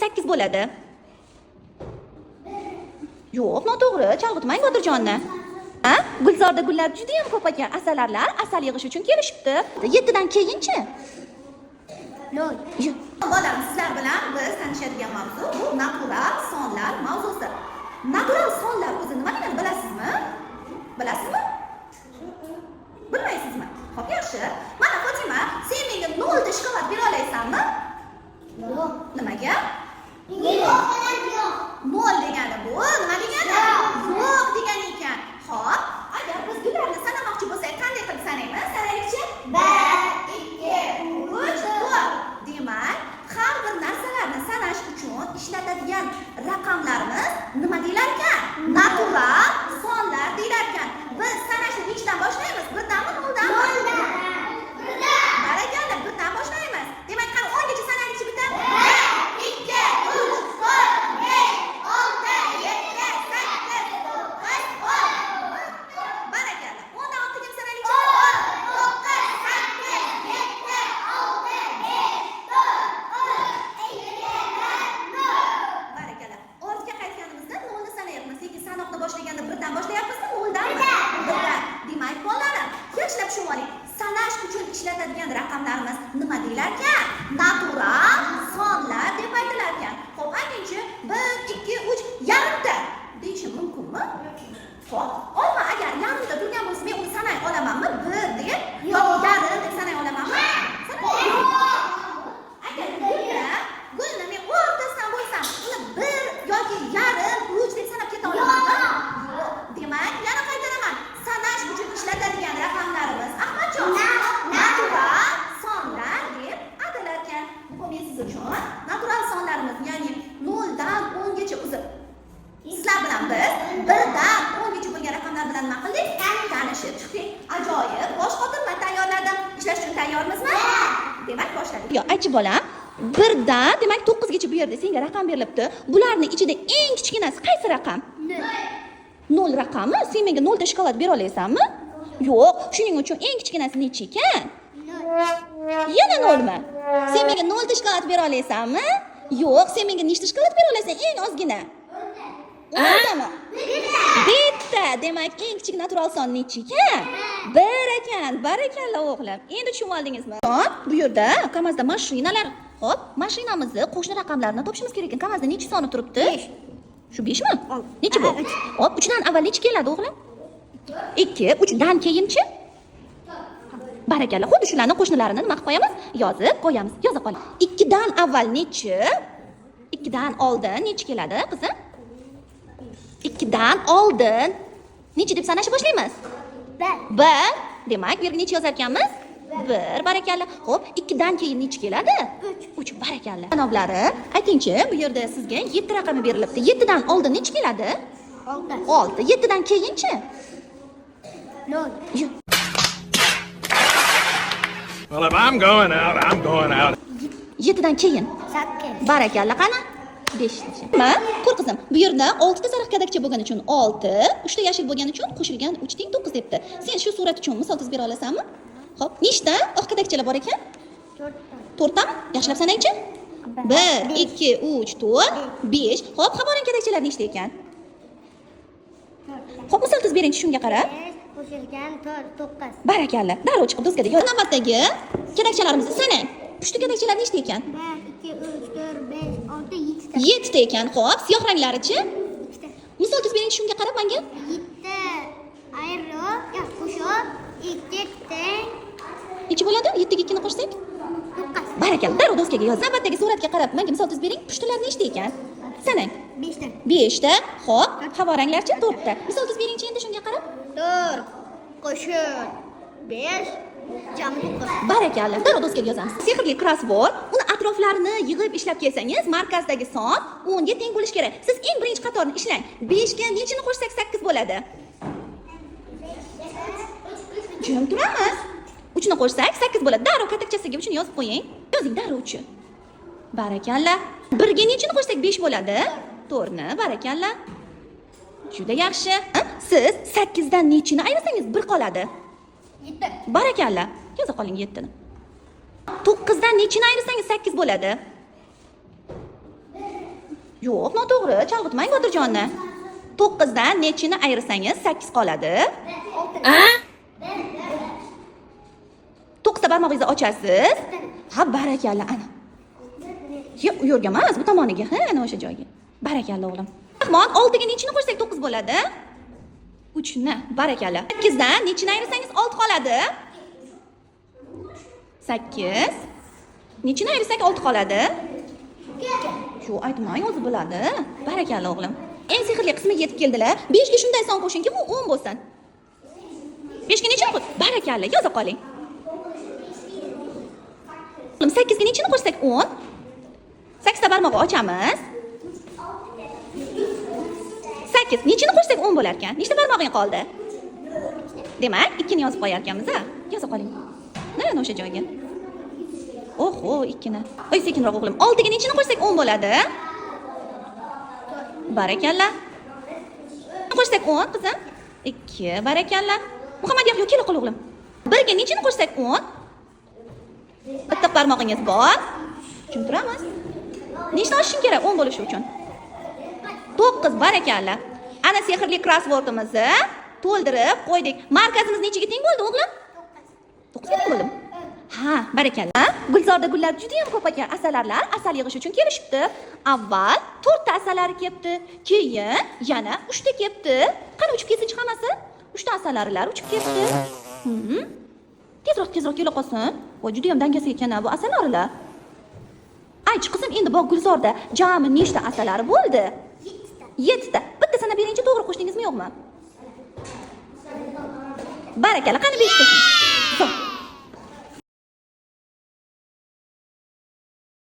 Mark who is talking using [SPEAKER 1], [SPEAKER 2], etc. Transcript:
[SPEAKER 1] 8 bo'ladi? Yo'q, noto'g'ri. Chalg'itmang Botirjonni. A? Gulzorda gullar juda ham ko'p ekan. Asalarilar asal yig'ish uchun kelishibdi. 7 dan keyinchi?
[SPEAKER 2] 0.
[SPEAKER 1] Bolam, sizlar bilan biz tanishadigan mavzu bu natural sonlar mavzusi. Natural sonlar o'zi nima degani bilasizmi? Bilasizmi? Bilmaysizmi? Xo'p, yaxshi. Mana Fotima, sen menga 0 ta shokolad bera olasanmi?
[SPEAKER 2] Yo'q.
[SPEAKER 1] Nimaga?
[SPEAKER 2] Yo'q. Yo'q.
[SPEAKER 1] Nol degani bu nima degani? Yo'q degani ekan. Xo'p, agar biz gullarni sanamoqchi bo'lsak, qanday qilib sanaymiz? Sanaylikchi.
[SPEAKER 2] 1, 2,
[SPEAKER 1] 3, 4. Demak, har bir narsalarni sanash uchun ishlatadigan raqamlarimiz nima deyilar ekan? Natural sonlar deyilar ekan. Biz sanashni nechdan boshlaymiz? Birdanmi, noldanmi?
[SPEAKER 2] Noldan.
[SPEAKER 1] Barakalla, birdan boshlaymiz. Demak, qani 10 gacha sanaylikchi bitta.
[SPEAKER 2] 1, 2, 3, 4, 5, 6, 7, 8, 9, 10.
[SPEAKER 1] Barakalla. 10 dan ortiga sanaylikchi.
[SPEAKER 2] 10, 9, 8, 7, 6, 5, 4, 3, 2, 1, 0.
[SPEAKER 1] Barakalla. Ortga qaytganimizda nolni sanayapmiz. Lekin sanoqni boshlaganda birdan boshlayapmizmi, noldanmi?
[SPEAKER 2] Birdan.
[SPEAKER 1] Birdan. Demak, bolalarim, yaxshilab tushunib oling. Sanash uchun ishlatadigan raqamlarimiz nima deyilar ekan? Natural sonlar deb aytilar ekan. Xo'p, aytingchi, 1, 2, 3, yarimta deyishim mumkinmi? Xo'p, olma agar yarimta turgan bo'lsa, men uni sanay olamanmi? 1 deb yoki yarim deb sanay olamanmi? Sanay. Agar gulni men o'rtasidan bo'lsam, uni bir yoki yarim, uch deb sanab keta olamanmi? Yo'q. Demak, yana qaytaraman. Sanash uchun ishlatadigan raqamlarimiz, Ahmadjon, natural sonlar deb atalar ekan. Bugun men siz uchun natural sonlarimiz, ya'ni 0 dan 10 gacha uzib sizlar bilan biz 1 dan 10 gacha bo'lgan raqamlar bilan nima qildik? Tanishib chiqdik. Ajoyib. Bosh qotirma tayyorladim. Ishlash uchun tayyormizmi? Demak, boshladik. Yo, aytchi bolam, birdan, demak, 9 gacha bu yerda senga raqam berilibdi. Bularni ichida eng kichkinasi qaysi raqam? 0 raqami? Sen menga 0 ta shokolad bera olasanmi? Yo'q. Shuning uchun eng kichkinasi necha ekan? Yana 0mi? Sen menga 0 ta shokolad bera olasanmi? Yo'q, sen menga nechta shokolad bera olasan eng ozgina? O'ntami? Bitta. Demak, eng kichik natural son necha ekan? Bir ekan. Barakalla, o'g'lim. Endi tushunib oldingizmi? Hop, bu yerda KAMAZda mashinalar. Hop, mashinamizni qo'shni raqamlarini topishimiz kerak ekan. KAMAZda necha soni turibdi?
[SPEAKER 2] 5.
[SPEAKER 1] Shu 5mi?
[SPEAKER 2] Olti.
[SPEAKER 1] Necha bu?
[SPEAKER 2] 3.
[SPEAKER 1] Hop, 3 dan avval necha keladi, o'g'lim? 2. 3 dan keyinchi? Barakalla. Xuddi shularni qo'shnilarini nima qilib qo'yamiz? Yozib qo'yamiz. Yoza qoling. 2 dan avval nechi? 2 dan oldin necha keladi, qizim? 2 dan oldin necha deb sanashni boshlaymiz?
[SPEAKER 2] 1.
[SPEAKER 1] 1. Demak, bu yerga necha yozar ekanmiz? 1. Barakalla. Xo'p, 2 dan keyin necha keladi?
[SPEAKER 2] 3.
[SPEAKER 1] 3. Barakalla. Janoblari, aytingchi, bu yerda sizga 7 raqami berilibdi. 7 dan oldin necha keladi?
[SPEAKER 2] 6.
[SPEAKER 1] 6. 7 dan keyinchi?
[SPEAKER 2] 0.
[SPEAKER 1] Yo'q.
[SPEAKER 3] Well, if I'm going out, I'm going out.
[SPEAKER 1] 7 dan keyin.
[SPEAKER 2] 8.
[SPEAKER 1] Barakalla, qani? 5. Ma, ko'r qizim, bu yerda 6 ta sariq kadakcha bo'lgani uchun 6, 3 ta yashil bo'lgani uchun qo'shilgan 3 teng 9 debdi. Sen shu surat uchun misol tuzib bera olasanmi? Xo'p, nechta oq kadakchalar bor ekan?
[SPEAKER 2] 4.
[SPEAKER 1] To'rttami? Yaxshilab sanangchi. 1, 2, 3, 4, 5. Xo'p, havorang kadakchalar nechta ekan? Xo'p, misol tuzib beringchi shunga qarab.
[SPEAKER 2] 5 qo'shilgan 4 9.
[SPEAKER 1] Barakalla. Darrov chiqib doskada yoz. Navbatdagi kadakchalarimizni sanang. Pushti kadakchalar nechta ekan?
[SPEAKER 2] 1, 2, 3, 4, 5, 6, 7 ta.
[SPEAKER 1] 7 ta ekan. Xo'p, siyoh ranglarichi?
[SPEAKER 2] 2 ta.
[SPEAKER 1] Misol tuzib beringchi shunga qarab menga.
[SPEAKER 2] 7 ayirib, yo, qo'shib 2 teng
[SPEAKER 1] Necha bo'ladi? 7 ga 2 ni qo'shsak?
[SPEAKER 2] 9.
[SPEAKER 1] Barakalla. Darrov doskaga yoz. Navbatdagi suratga qarab menga misol tuzib bering. Pushtilar nechta ekan? Sanang.
[SPEAKER 2] 5 ta.
[SPEAKER 1] 5 ta. Xo'p, havoranglarchi 4 ta. Misol tuzib beringchi endi shunga qarab.
[SPEAKER 2] 4 qo'shib 5 jami 9.
[SPEAKER 1] Barakalla. Darrov doskaga yozamiz. Sehrli krossvord, uni atroflarini yig'ib ishlab kelsangiz, markazdagi son 10 ga teng bo'lishi kerak. Siz eng birinchi qatorni ishlang. 5 ga nechini qo'shsak 8 bo'ladi? Jim turamiz. 3 ni qo'shsak 8 bo'ladi. Darrov katakchasiga 3 ni yozib qo'ying. Yozing darrov 3. Barakalla. 1 ga nechini qo'shsak 5 bo'ladi? 4 ni. Barakalla. Juda yaxshi. Siz 8 dan nechini ayirsangiz 1 qoladi?
[SPEAKER 2] 7.
[SPEAKER 1] Barakalla. Yoza qoling 7 ni. 9 dan nechini ayirsangiz 8 bo'ladi? Yo'q, noto'g'ri. Chalg'itmang Botirjonni. 9 dan nechini ayirsangiz 8 qoladi? 9 ta barmog'ingizni ochasiz. Ha, barakalla, ana. Yo'q, u yerga emas, bu tomoniga. Ha, ana o'sha joyga. Barakalla, o'g'lim. Rahmon, 6 ga nechini qo'shsak 9 bo'ladi? 3 ni. Barakalla. 8 dan nechini ayirsangiz 6 qoladi? 8. Nechini ayirsak 6 qoladi? Shu aytmang, o'zi biladi. Barakalla, o'g'lim. Eng sehrli qismiga yetib keldilar. 5 ga shunday son qo'shingki, bu 10 bo'lsin. 5 ga nechini qo'sh? Barakalla, yoza qoling. O'g'lim, 8 ga nechini qo'shsak 10? 8 ta barmoqni ochamiz. 8. Nechini qo'shsak 10 bo'lar ekan? Nechta barmog'ing qoldi? Demak, 2 ni yozib qo'yar ekanmiz, a? Yoza qoling. Mana o'sha joyga. Oho, 2 ni. Oy, sekinroq, o'g'lim. 6 ga nechini qo'shsak 10 bo'ladi? Barakalla. Qo'shsak 10, qizim. 2, barakalla. Muhammad Yahyo, kela qol, o'g'lim. 1 ga nechini qo'shsak 10? Bitta barmog'ingiz bor. Tushuntiramiz. Nechta oshishing kerak 10 bo'lishi uchun? 9, barakalla. Ana sehrli krossvordimizni to'ldirib qo'ydik. Markazimiz nechaga teng bo'ldi, o'g'lim? 9 ga teng bo'ldimi? Ha, barakalla. Gulzorda gullar juda ham ko'p ekan. Asalarilar asal yig'ish uchun kelishibdi. Avval to'rtta asalari kelibdi, keyin yana uchta kelibdi. Qani, uchib kelsinchi hammasi? Uchta asalarilar uchib kelibdi. Tezroq, tezroq kela qolsin. Voy, juda ham dangasa ekan bu asalarilar. Aytchi, qizim, endi bu gulzorda jami nechta asalari bo'ldi? Yettita. Bitta sanab beringchi, to'g'ri qo'shdingizmi, yo'qmi? Barakalla, qani, beshta. Zo'r.